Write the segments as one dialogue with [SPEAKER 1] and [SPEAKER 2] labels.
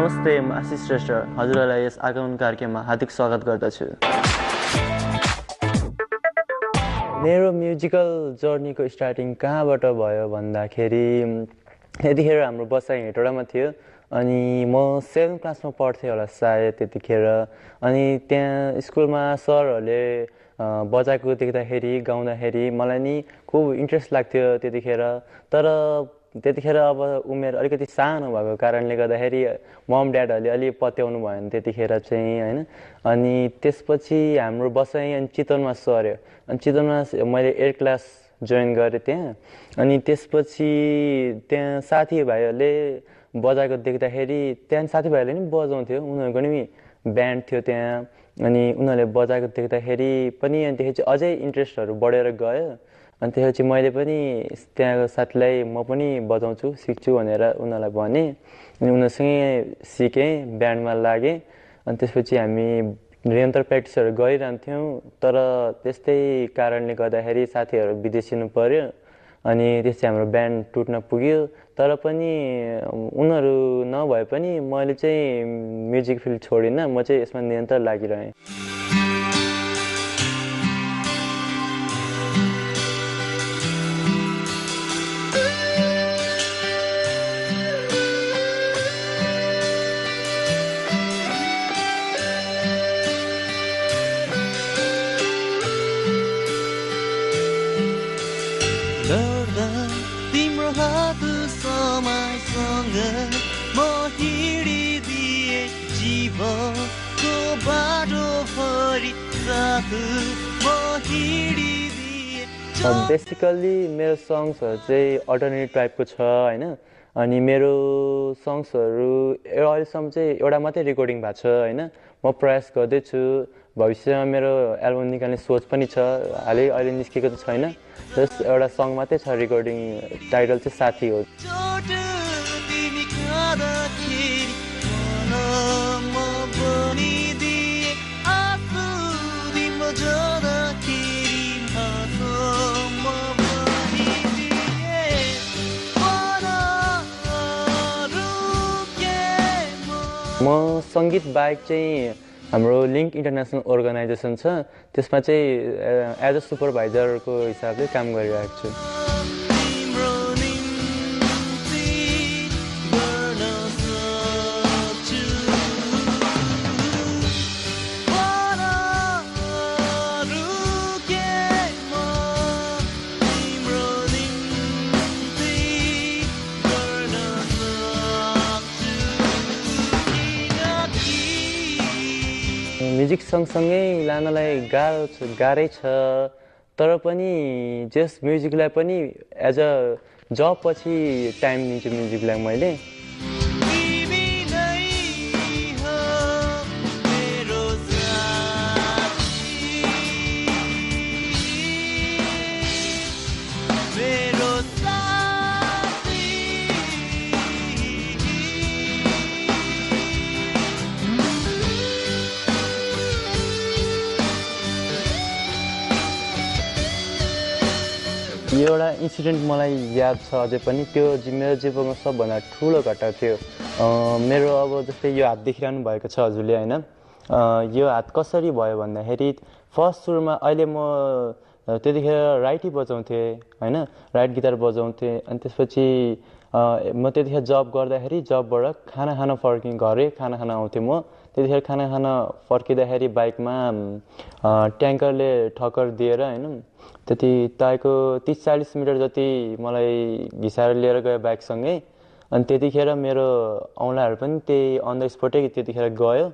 [SPEAKER 1] नमस्ते, म आशिष श्रेष्ठ हजुरहरूलाई यस आगमन कार्यक्रममा हार्दिक स्वागत गर्दछु। मेरो म्युजिकल जर्नीको स्टार्टिङ कहाँबाट भयो भन्दाखेरि त्यतिखेर हाम्रो बसाइ हेटौडामा थियो अनि म 7th क्लासमा पढ्थेँ होला सायद त्यतिखेर। अनि त्यहाँ स्कुलमा सरहरूले बजाएको देख्दाखेरि गाउँदाखेरि मलाई नि खुब इन्ट्रेस्ट लाग्थ्यो त्यतिखेर। तर त्यतिखेर अब उमेर अलिकति सानो भएको कारणले गर्दाखेरि मम ड्याडहरूले अलि पत्याउनु भएन त्यतिखेर चाहिँ होइन। अनि त्यसपछि हाम्रो बसाइ अनि चितवनमा सर्यो। अनि चितवनमा मैले 8th क्लास जोइन गरेँ त्यहाँ। अनि त्यसपछि त्यहाँ साथीभाइहरूले बजाएको देख्दाखेरि त्यहाँ साथीभाइहरूले नि बजाउँथ्यो, उनीहरूको नि ब्यान्ड थियो त्यहाँ। अनि उनीहरूले बजाएको देख्दाखेरि पनि अनि त्यसपछि अझै इन्ट्रेस्टहरू बढेर गयो। अनि त्यसपछि मैले पनि त्यहाँको साथीलाई म पनि बजाउँछु सिक्छु भनेर उनीहरूलाई भनेँ। अनि उनीहरूसँगै सिकेँ, ब्यान्डमा लागेँ। अनि त्यसपछि हामी निरन्तर प्र्याक्टिसहरू गरिरहन्थ्यौँ। तर त्यस्तै कारणले गर्दाखेरि साथीहरू विदेशिनु पर्यो अनि त्यसपछि हाम्रो ब्यान्ड टुट्न पुग्यो। तर पनि उनीहरू नभए पनि मैले चाहिँ म्युजिक फिल्ड छोडिनँ, म चाहिँ यसमा निरन्तर लागिरहेँ।
[SPEAKER 2] तिम्रो हात समयसँग म हिँडिदिए जीवनको बाटो भरि साथ म हिँडिदिए।
[SPEAKER 1] बेसिकल्ली मेरो सङ्ग्सहरू चाहिँ अल्टरनेटिभ टाइपको छ होइन। अनि मेरो सङ्ग्सहरू अहिलेसम्म चाहिँ एउटा मात्रै रेकर्डिङ भएको छ होइन। म प्रयास गर्दैछु, भविष्यमा मेरो एल्बम निकाल्ने सोच पनि छ। अहिले निस्केको त छैन, जस्ट एउटा सङ्ग मात्रै छ रेकर्डिङ, टाइटल चाहिँ साथी हो। म सङ्गीत बाहेक चाहिँ हाम्रो लिङ्क इन्टरनेसनल अर्गनाइजेसन छ, त्यसमा चाहिँ एज अ सुपरभाइजरको हिसाबले काम गरिरहेको छु। म्युजिक सँगसँगै लानलाई गाह्रै छ। तर पनि जस म्युजिकलाई पनि एज अ जब पछि टाइम दिन्छु म्युजिकलाई मैले। एउटा इन्सिडेन्ट मलाई याद छ अझै पनि, त्यो मेरो जीवनमा सबभन्दा ठुलो घटना थियो। मेरो अब जस्तै यो हात देखिरहनु भएको छ हजुरले होइन। यो हात कसरी भयो भन्दाखेरि फर्स्ट सुरुमा अहिले म त्यतिखेर राइटै बजाउँथेँ होइन, राइट गिटार बजाउँथेँ। अनि त्यसपछि म त्यतिखेर जब गर्दाखेरि जबबाट खाना खान घरै खाना खान आउँथेँ म। त्यतिखेर खाना खान फर्किँदाखेरि बाइकमा ट्याङ्करले ठक्कर दिएर होइन, त्यति तपाईँको 30-40 मिटर जति मलाई घिसाएर लिएर गयो बाइकसँगै। अनि त्यतिखेर मेरो औँलाहरू पनि त्यही अन द स्पोटै त्यतिखेर गयो।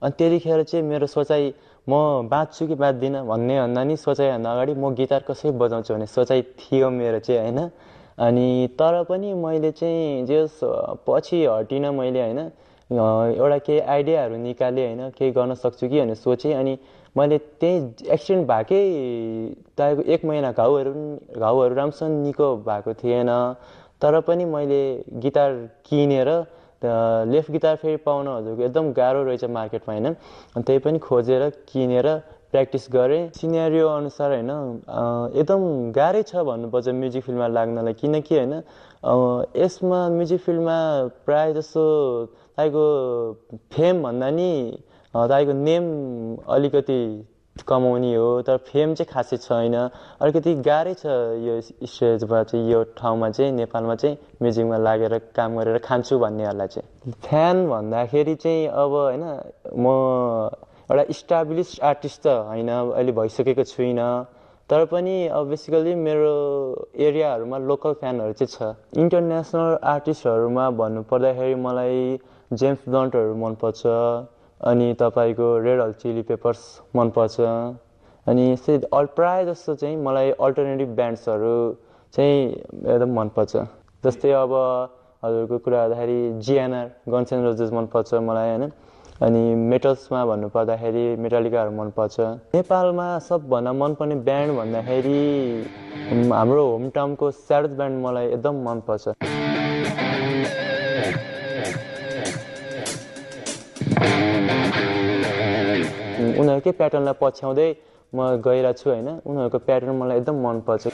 [SPEAKER 1] अनि त्यतिखेर चाहिँ मेरो सोचाइ म बाँच्छु कि बाँच्दिनँ भन्दा नि सोचाइभन्दा अगाडि म गिटार कसरी बजाउँछु भन्ने सोचाइ थियो मेरो चाहिँ होइन। अनि तर पनि मैले चाहिँ जस पछि हटिनँ मैले होइन, एउटा केही आइडियाहरू निकालेँ होइन, केही गर्न सक्छु कि भनेर सोचेँ। अनि मैले त्यही एक्सिडेन्ट भएकै तपाईँको 1 महिना घाउहरू राम्रोसँग निको भएको थिएन। तर पनि मैले गिटार किनेर लेफ्ट गिटार फेरि पाउन हजुरको एकदम गाह्रो रहेछ मार्केटमा होइन। अनि त्यही पनि खोजेर किनेर प्र्याक्टिस गरेँ सिनेरियो अनुसार होइन। एकदम गाह्रै छ भन्नुपर्छ म्युजिक फिल्डमा लाग्नलाई, किनकि होइन यसमा म्युजिक फिल्डमा प्रायः जसो तपाईँको फेम भन्दा नि तपाईँको नेम अलिकति कमाउने हो तर फेम चाहिँ खासै छैन अलिकति गाह्रै छ यो स्टेजमा चाहिँ यो ठाउँमा चाहिँ नेपालमा चाहिँ म्युजिकमा लागेर काम गरेर खान्छु भन्नेहरूलाई चाहिँ फ्यान भन्दाखेरि चाहिँ अब होइन म एउटा इस्टाब्लिस आर्टिस्ट त होइन अहिले भइसकेको छुइनँ तर पनि अब बेसिकली मेरो एरियाहरूमा लोकल फ्यानहरू चाहिँ छ इन्टरनेसनल आर्टिस्टहरूमा भन्नुपर्दाखेरि मलाई जेम्स ब्लन्टहरू मनपर्छ अनि तपाईँको रेड हट चिली पेपर्स मनपर्छ अनि यस्तै प्रायः जस्तो चाहिँ मलाई अल्टरनेटिभ ब्यान्ड्सहरू चाहिँ एकदम मनपर्छ जस्तै अब हजुरको कुरा गर्दाखेरि जिएनआर गन्स एन्ड रोजेस मनपर्छ मलाई होइन अनि मेटल्समा भन्नुपर्दाखेरि मेटालिकाहरू मनपर्छ नेपालमा सबभन्दा मनपर्ने ब्यान्ड भन्दाखेरि हाम्रो होम टाउनको स्याडस ब्यान्ड मलाई एकदम मनपर्छ उनीहरूकै प्याटर्नलाई पछ्याउँदै म गइरहेको छु होइन उनीहरूको प्याटर्न मलाई एकदम मनपर्छ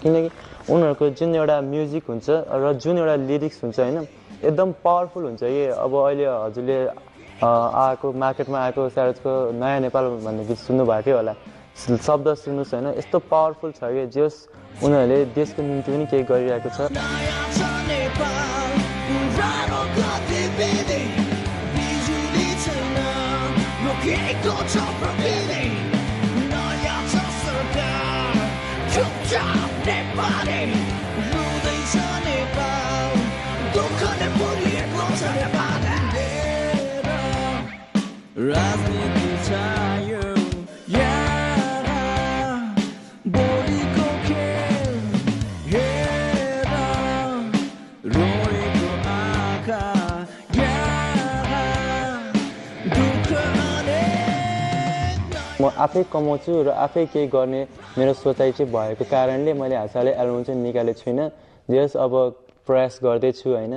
[SPEAKER 1] किनकि उनीहरूको जुन एउटा म्युजिक हुन्छ र जुन एउटा लिरिक्स हुन्छ होइन एकदम पावरफुल हुन्छ कि अब अहिले हजुरले आएको मार्केटमा आएको स्याडसको नयाँ नेपाल भन्ने गीत सुन्नुभएकै होला शब्द सुन्नुहोस् होइन यस्तो पावरफुल छ कि जस उनीहरूले देशको निम्ति पनि केही गरिरहेको छ म आफै कमाउँछु र आफै केही गर्ने मेरो सोचाइ चाहिँ भएको कारणले मैले हालसालै एल्बम चाहिँ निकालेको छुइनँ जस अब प्रयास गर्दैछु होइन